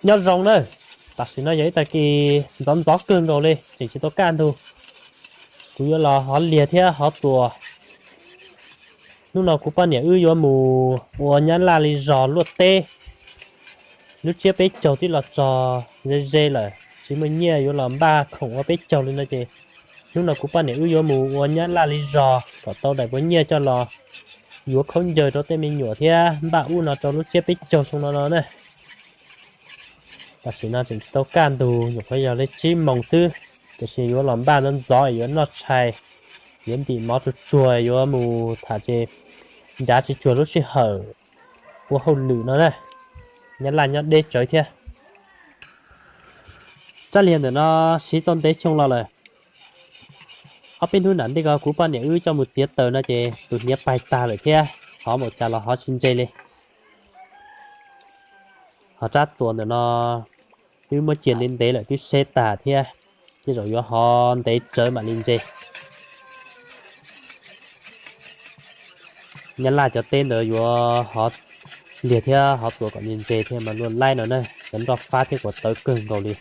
Nyob zoo na, tam sim no yog ib tag kis ntxov ntxov kawg nkaus li, tseem tsis tau kaj ntug. Kuv yuav los hov liag thiab hov txuas. Hnub no kuv poj niam wb yuav mus ua nyab laj li zos luaj teb. Lub tsiab peb caug twb los txog ze ze lawm, tsis muaj nyiaj yuav los npaj khoom ua peb caug li no ces hnub no kuv poj niam wb yuav mus ua nyab laj li zos kom tau daim npua nyiaj coj los yuav khaub ncaws rau tej me nyuam thiab npaj ub no rau lub tsiab peb caug xyoo no no na. Tam sim no tseem tsis tau kaj ntug, nyuam qhuav yog li tsib moos xwb, tiam sis yuav los npaj ntxov ntxov, yuav noj tshais, yuav ntim mov tsuag tsuag, yuav mus tham ces ncav tsis cuag lub sij hawm ua hauj lwm no na. Nyab laj nyob deb tsawv thiab. Tsab liag ntawm no siv tau ntev xyoo los lawm. Ob peb hnub nram ntej ko kuv poj niam wb coj mus txiav taws no ces tus hniav pais tag lawm thiab, hov npaum cas los hov tsis ntse li. Hov tsab txuas ntawm no twb muab cia ntev ntev lawm twb seb tag thiab, tej zaum yuav hov ntev tsawv mam li ntse. Nyab laj cov teb ntawd yuav hov liag thiab hov txuas kom ntse ntse thiab mas luaj laib no na, cov nroj fab thiab kuas tawv kawg nkaus li.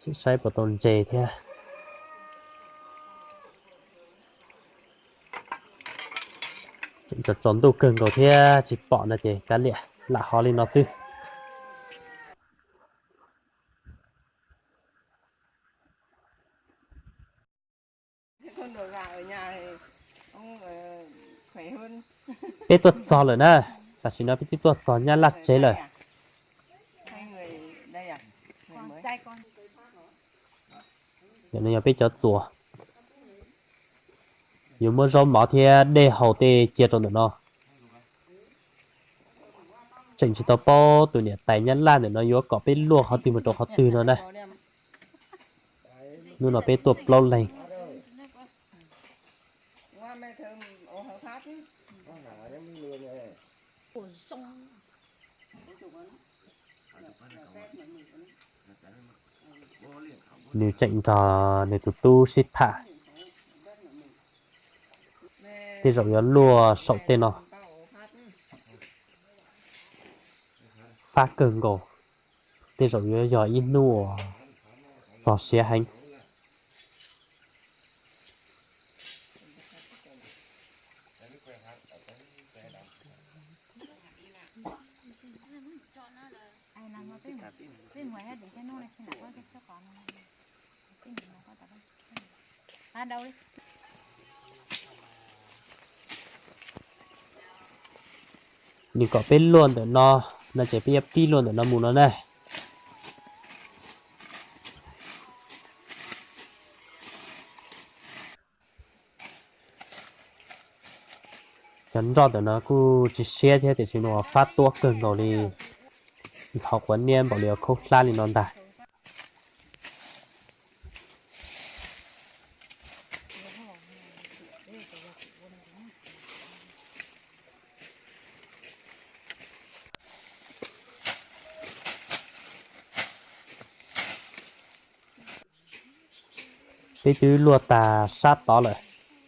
Sim saib puas tau ntse thiab. Tseem tsaus ntuj kawg nkaus thiab tsis pom no ces kav liam lam hov li no xwb. Peb tuaj txog lawm na, tam sim no peb twb tuaj txog nyab laj tsev lawm. Ntawm no yog peb cov txuas, yuav muab zaub mov thiab dej haus tej cia rau ntawm no. Tseem tsis tau paub tus niam tais nyab laj ntawm no yuav kom peb luaj qhov twg mus rau qhov twg no na. Hnub no peb tuaj plaub leeg. Nws tseem nrog nws tus tub sib tham. Tej zaum yuav luaj saum tej no. Fab kawg nkaus, tej zaum yuav yog ib hnub uas txog siav heev. Nws kom peb luaj ntawm no, no ces peb yuav pib luaj ntawm no mus no na. Cov nroj ntawm no kuj tsis siab thiab tiam sis nws fab tuab kawg nkaus li, ntxhov quav niab npaum li khaub hlab li no ntag. Peb twb luaj tag sab tod lawm,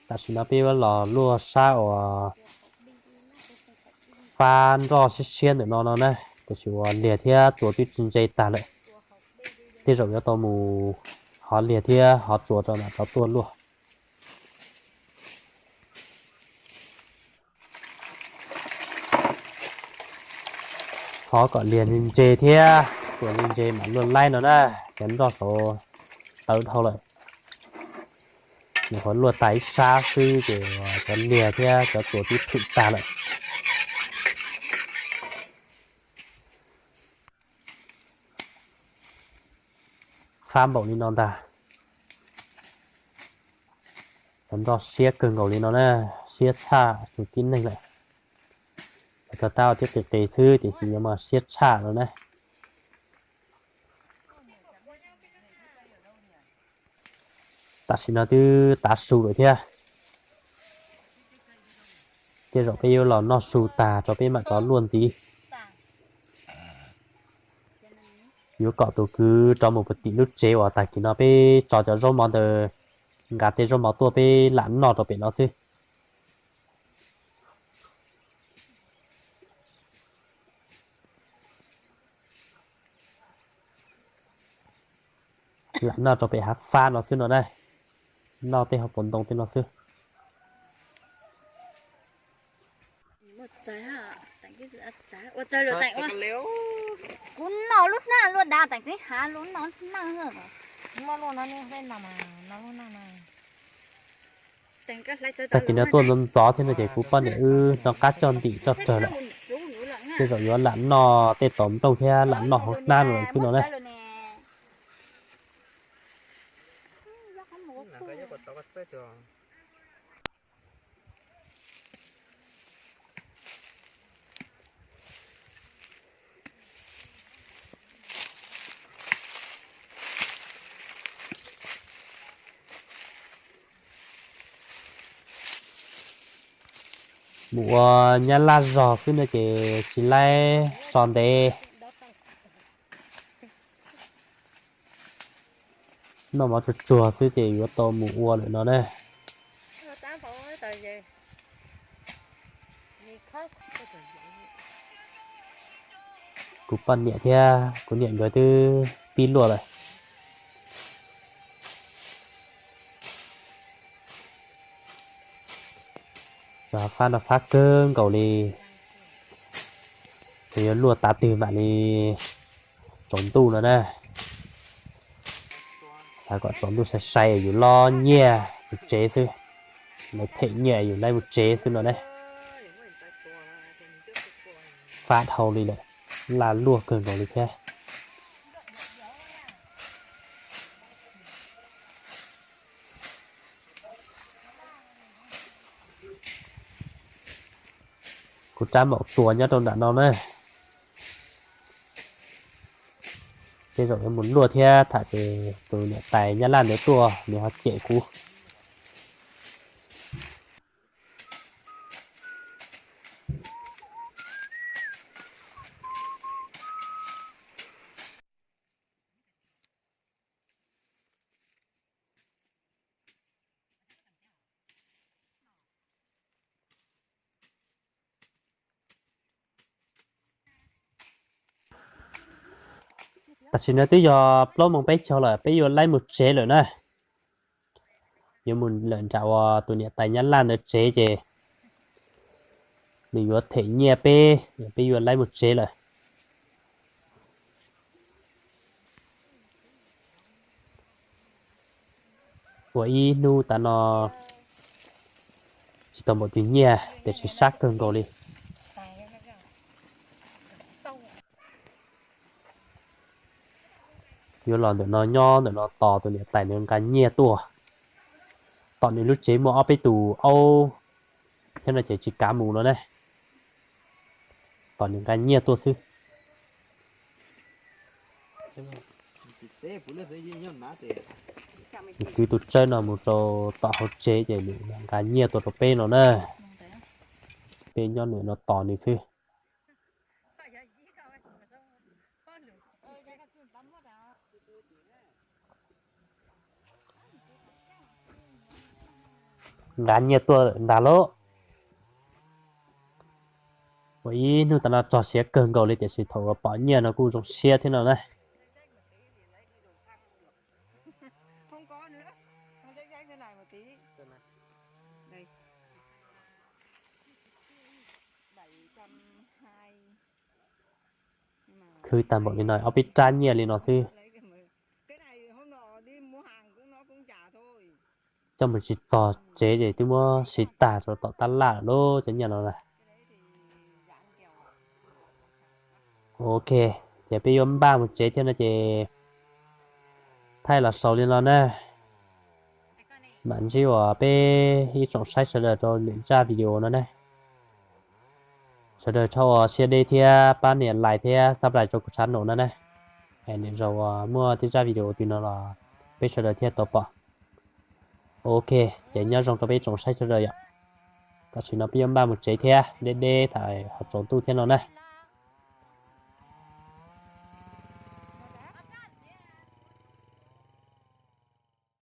tam sim no peb yuav los luaj sab uas fab nroj siab siab ntawm no no na, tiam sis uas liag thiab txuas twb tsis ntse tag lawm. Tej zaum yuav tau mus hov liag thiab hov txuas rau nram tod tuaj luaj. Hov kom liag ntse thiab txuas ntse mam luaj laib no na, cov nroj saud tawv dhau lawm. Nyuam qhuav luaj tag ib sab xwb ces cov liag thiab cov txuas twb thwm tag lawm. Fab npaum li no ntag. Cov nroj siab kawg nkaus li no na, siab tshaj tus tib neeg lawm. Cov tag tab thiab qis qis xwb tiam sis yuav mas siab tshaj no na. Tam sim no twb tav su lawm thiab. Tej zaum peb yuav los noj su tag rau peb mam rov luaj ntxiv. Yuav kom tus kwv rov mus puag tim lub tsev uas tag kis no peb tso cov zaub mov ntawd, nqa tej zaub mov tuaj peb lam noj rau pem no xwb. Lam noj rau pem hav fab no xwb no na. Noj tej hauv paus ntoo tej no xwb. Kuv noj lub hnab luaj dav teem tib hav lub noj lub noj. Tag kis no tuaj ntxov ntxov thiab no ces kuv poj niam wb hnov qab coj ntim coj rawg lawm. Tej zaum yuav lam noj tej taus nplooj thiab lam noj hauv hnab no lawm xwb no na. Mus ua nyab laj zog xwb no ces tsis laib so ntev. Noj mov tsuag tsuag xwb ces yuav tau mus ua lawm no na. Kuv poj niam thiab kuv niam nkawd twb pib luaj lawm. Cov fab no fab kawg nkaus li. Txawm yuav luaj tav twg mam li tsaus ntuj no na. Xav kom tsaus ntuj sai sai yus lob nyiaj mus tsev xwb, lawv them nyiaj yus laib mus tsev xwb no ne. Fab dhau li lawm, laj luaj kawg nkaus li thiab. Kuv rab maum txuas nyob rau nram no na. Tej zaum yuav mus luaj thiab tham ces tus niam tais nyab laj ntawd tuaj nws ho cem kuv. Tam sim no twb yog plaub moos peb caug lawm, peb yuav laib mus tsev lawm na. Yuav mus lawm nram uas tus niam tais nyab laj ntawd tsev ces nws yuav them nyiaj peb, peb yuav laib mus tsev lawm. Ua ib hnub tav no tsis tau npaum twg nyiaj tiam sis sab kawg nkaus li. Yuav los ntawm no nyob ntawm no tos tus niam tais nws nqa nyiaj tuaj. Tom nws lub tsev muaj ob peb tus aub thiab no ces tsis kav mus no ne. Tos nws nqa nyiaj tuaj xwb. Nws kwv tus tsawb no mus rau tom hauv tsev ces nws nqa nyiaj tuaj rau peb no na. Peb nyob nws no tos nws xwb. Nqa nyiaj tuaj ntag lauj. Ua ib hnub tav no txog siav kawg nkaus li tiam sis thaum uas pom nyiaj no kuj zoo siab thiab no na. Khwv tag npaum li no ob peb rab nyiaj li no xwb. Coj mus tsis txog tsev ces twb muab siv tag rau tom tab laj lawm cov nyiaj no na. Ok, ces peb yuav npaj mus tsev thiab no ces thaij los xaus li no na. Mam ntsib uas peb ib tsoom saib sawv daws rau lwm zaj video no na. Sawv daws txhob ua siab deb thiab pab nias like thiab subscribe rau kuv channel no na. Lwm zaus uas muaj tib zaj video twg no los peb sawv daws thiaj tau pom. Ok, ces nyob zoo rau peb tsoom saib sawv daws yom. Tam sim no peb yuav npaj mus tsev thiab, deb deb tham ho tsaus ntuj thiab no na.